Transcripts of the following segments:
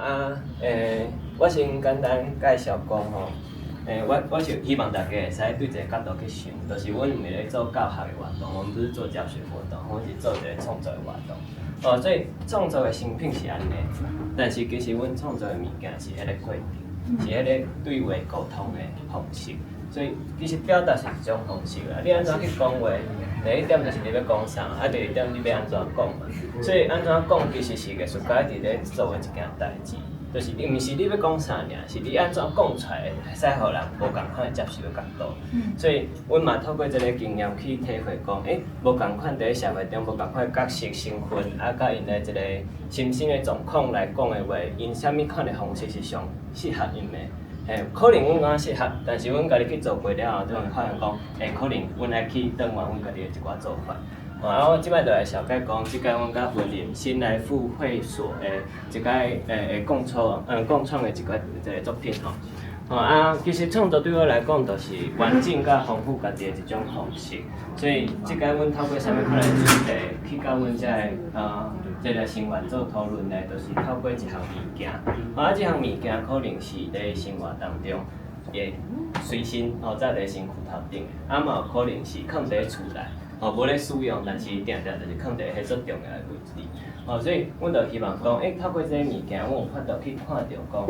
啊，我先簡單介紹講吼，我是希望大家會使對一个角度去想，就是阮毋是咧做教學的活動，我們不是做教學活動，阮是做一个創作的活動。哦，所以創作的成品是按呢，但是其實阮創作的物件是彼个過程，是彼个對話溝通的方式。所以其實表達是一種方式啦，你按怎去講話，第一點就是你欲講啥，啊，第二點你欲按怎講嘛。所以按怎講其實是藝術家佇咧做的一件代誌，就是毋是你欲講啥爾，是你按怎講出來會使予人無仝款的接受的角度。所以，阮嘛透過這个經驗去體會講，無仝款佇咧社會中無仝款的角色身份，啊，佮𪜶的一个心身的狀況來講的話，𪜶啥物款的方式是上適合𪜶的。嘿，可能阮感覺適合，但是阮家己去做過了後，就會發現講，可能阮愛去轉換阮家己的一寡做法。啊，我這擺就來紹介講，這擺阮佮雲林新來復會所的一個共創的一個作品吼。吼啊，其實創作對我來講，就是完整佮豐富家己的一種方式。所以，這擺阮透過啥物款的主題去佮阮遮的這个成員做討論呢？就是透過一項物件。啊，這項物件可能是佇生活當中會隨身吼，載佇身軀頭頂的，啊嘛有可能是囥佇厝內，吼無咧使用，但是定定就是囥佇彼足重要的位置。吼，所以阮就希望講，透過這个物件，阮有法度去看著講，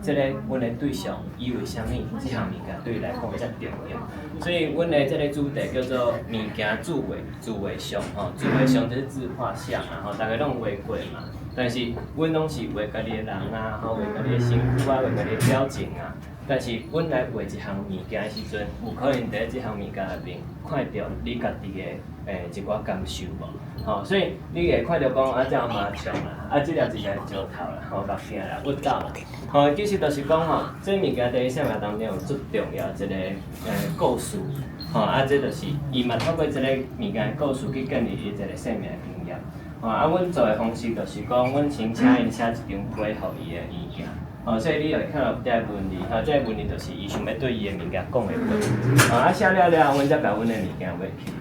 這个阮的對象，伊為啥物這項物件對伊來講遮重要？所以，阮的這个主題叫做物件自畫自畫像，吼，自畫像就是自畫像啊，吼，逐家攏畫過嘛。但是，阮攏是畫家己的人啊，吼，畫家己的身軀啊，畫家己的表情啊。但是，阮來畫一項物件的時陣，有可能佇這項物件內面看著你家己的一寡感受無？吼，所以你會看著講啊，這麻將啦，啊，這粒一個石頭啦，吼，目鏡啦，鬱豆啦，吼，其實就是講吼，這物件佇伊生命當中有足重要一个故事，吼，啊，這就是伊嘛透過這個物件的故事去建立伊一个生命的經驗。吼，啊，阮做的方式就是講，阮先請𪜶寫一張批予伊的物件。吼，所以你會看到這个文字，吼，這个文字就是伊想欲對伊的物件講的話。吼，啊，寫了了後，阮才共阮的物件畫起。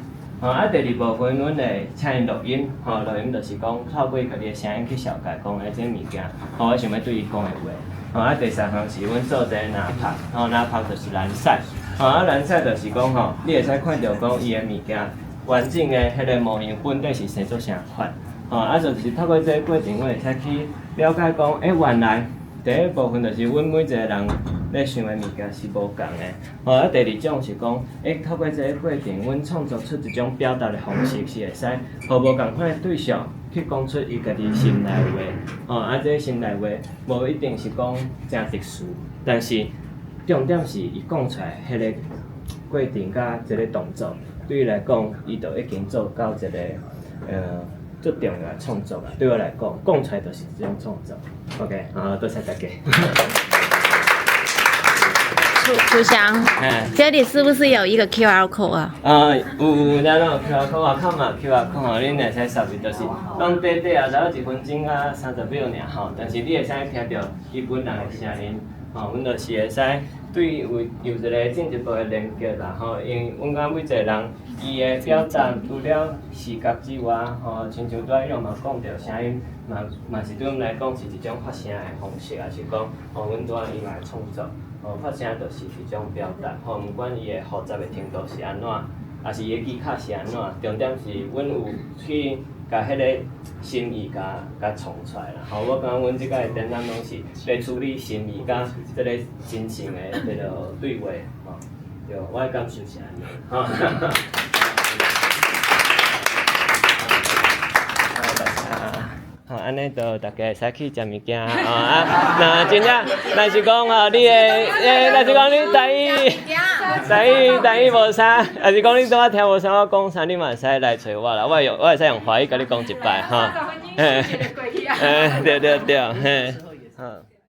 吼，啊，第二部分，阮會請𪜶錄音，吼，錄音就是講透過家己的聲音去紹介講，這个物件，吼，我想欲對伊講的話。吼，啊，第三項是阮做這个藍拍，吼，藍拍就是藍曬，吼，啊，藍曬就是講吼，你會使看著講伊的物件完整的彼个模型本底是生做啥款，吼，啊，就是透過這个過程，阮會使去了解講，原來第一部分就是阮每一個人咧想的物件是無仝的，吼，啊，第二種是講，透過這个過程，阮創作出一種表達的方式，是會使予無仝款的對象去講出伊家己心內話，吼，啊，這个心內話無一定是講誠特殊，但是重點是伊講出來彼个過程佮這个動作，對伊來講，伊就已經做到一个足重要的創作啦。對我來講，講出來就是一種創作。OK，好，多謝大家。楚楚翔，這裡是不是有一個 QR code 啊？啊，有，咱攏有 QR code 啊，看嘛 QR code 吼，恁會使掃入，就是攏短短啊，才1分鐘仔30秒爾吼，但是你會使聽著伊本人的聲音，吼，阮就是會使對有一个進一步的連結啦，吼，因為阮感覺每一個人伊的表達除了視覺之外，吼，親像拄仔伊嘛講著聲音，嘛是對阮來講是一種發聲的方式，抑是講，吼，阮拄仔伊嘛會創作。吼，發聲就是一種表達，吼，毋管伊的複雜的程度是按怎，抑是伊的技巧是按怎，重點是阮有去共彼个心意共創出來啦。吼，我感覺阮這擺的展覽攏是咧處理心意佮這个真誠的這个對話，吼，對，我的感受是按呢，吼。吼，按呢就大家會使去食物件，吼啊！若真正，若是講吼，你的，若是講你台語無啥，抑是講你拄仔聽無啥我講啥，你嘛會使來揣我啦，我會使用華語共你講一擺，吼。嘿，對對對，嘿，好。